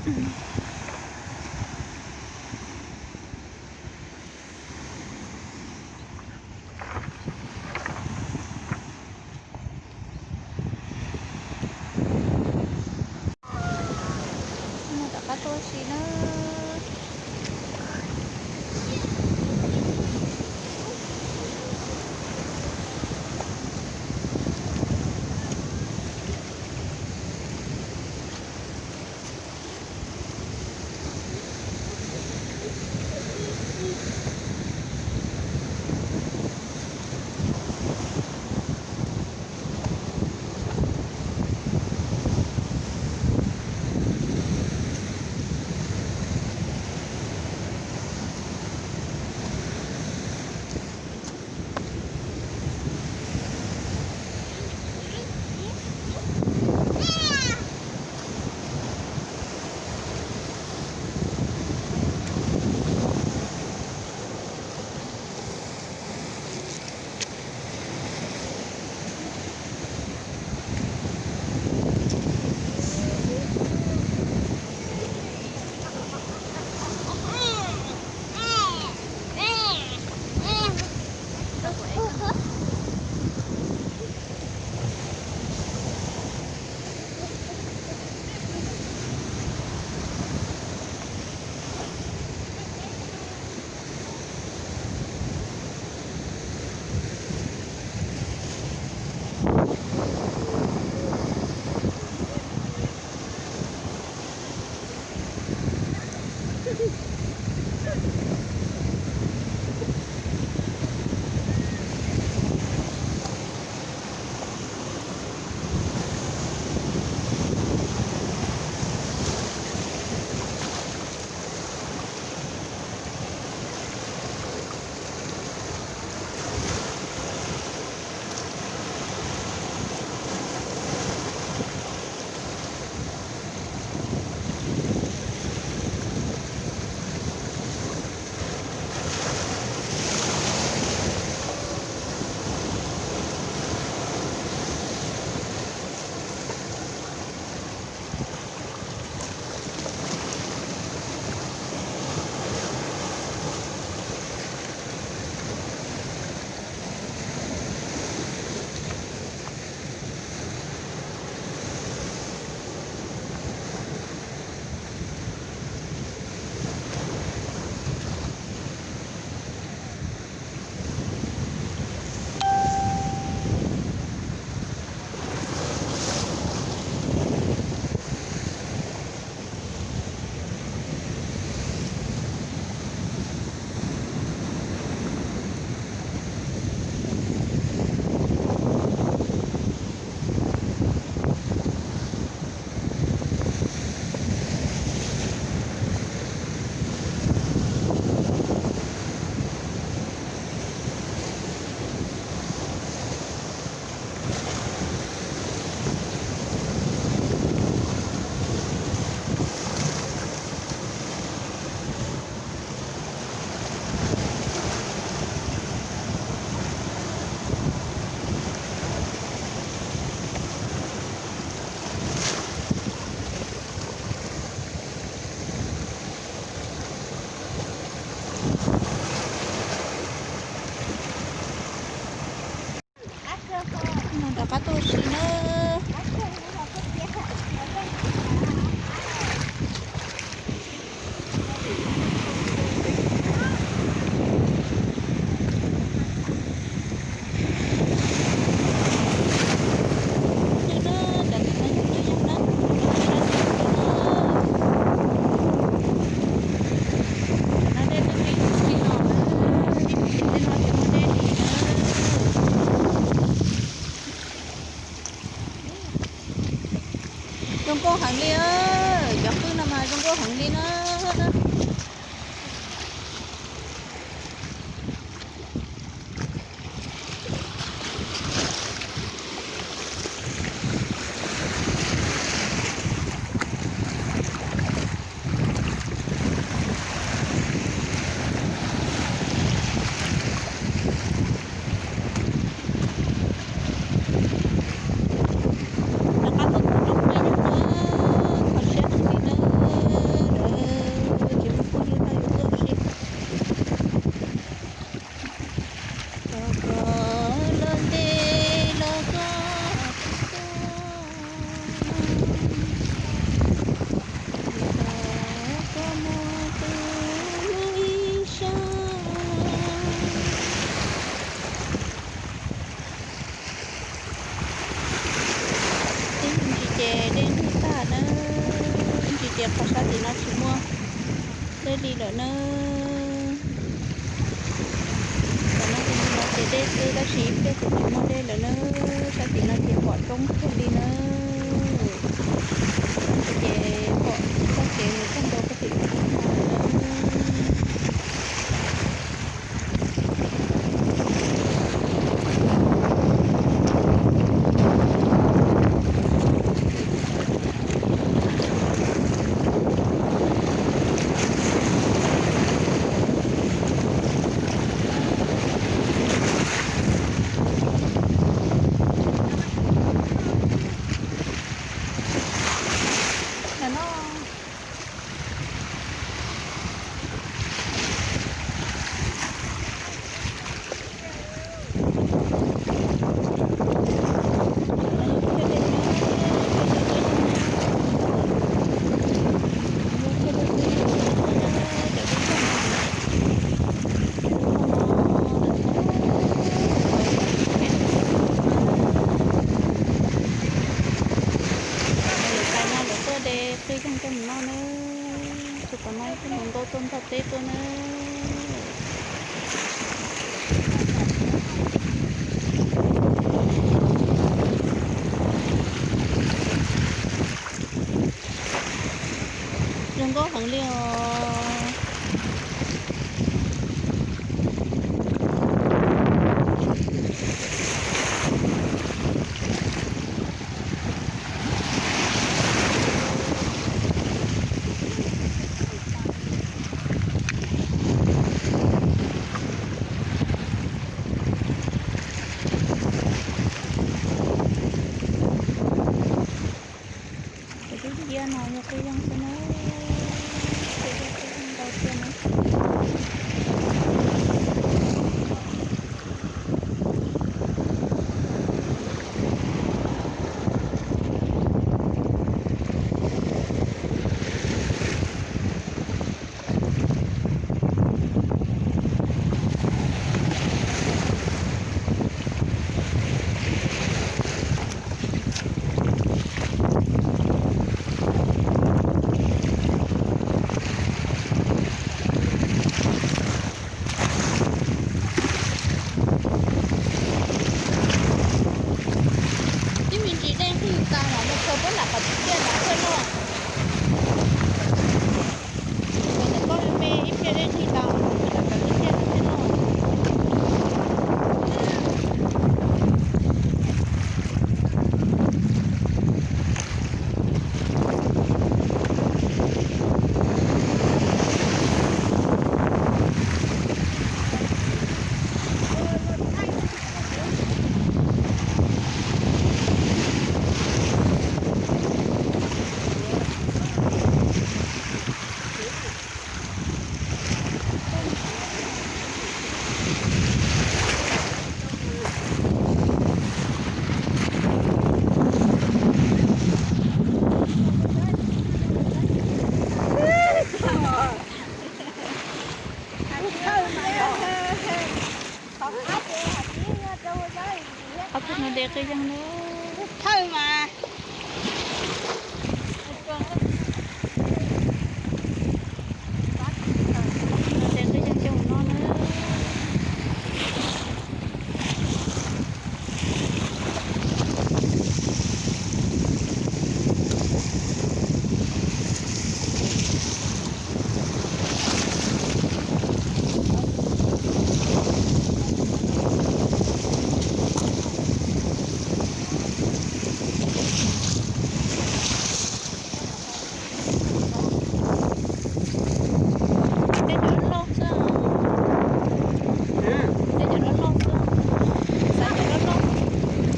Mus rov qab tuaj si na. Mus rov qab tuaj si na. Zoo nkauj heev li, cov qwj no mas zoo nkauj heev li na. Rov qab tuaj mus rau peb yog na, kho siab heev li na. Sab tim no tsis muaj dej li lawm nawb. Tam no ces dej xwb tab sis ib pliag ces tsis muaj dej lawm nawb. Sab tim no ces pom roob kawg li nawb. Ces pom txoj kev mus txog ntua puag tim no lawm nawb. Lawv tais no lawv tuaj de qij zeeg coj mus noj nawb. Tus tom no ib tug hluas nkauj tuaj ntog teb tuaj nawb. Zoo nkauj heev li os. Cov dub nciab no yog qij zeeg xwb na. Qij zeeg, qij zeeg ntau tiag na. Ib me ntsis dej nqig tas mam mus khaws puab nram qab teb tiaj no thiaj noj. Khaws ntawm koj me me ib pliag dej nqig tas mam mus nram qab teb tiaj no thiaj noj. Ob tug no de qij zeeg nawb. Thawj mas. De qij zeeg coj mus noj nawb. Tej cov loj xwb. Tej cov loj loj xwb. Xav cov loj loj.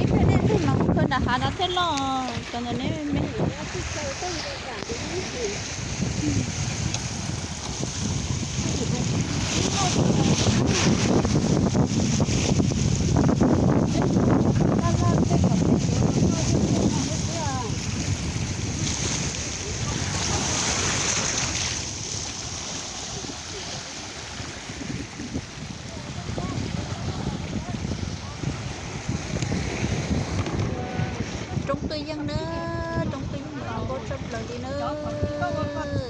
Ib pliag dej nqig mas mus khaws nram hav no thiaj loj. Cov ntawm neb me me. Roob qij yeej nawb, roob qij yeej zoo nkauj tshaj plaws li nawb.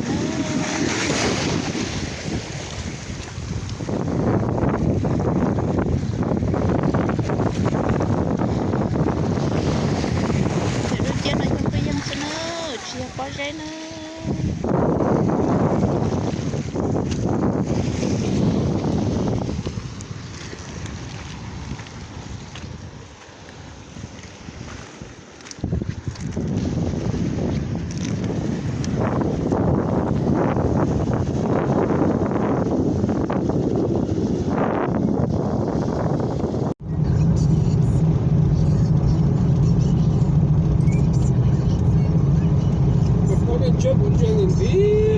na. Cov dub ciab no cog tuaj yeej xwb na, tsis yog pob zeb na. Koj poj niam tsiab kuv ntsia ntxiv ntxiv.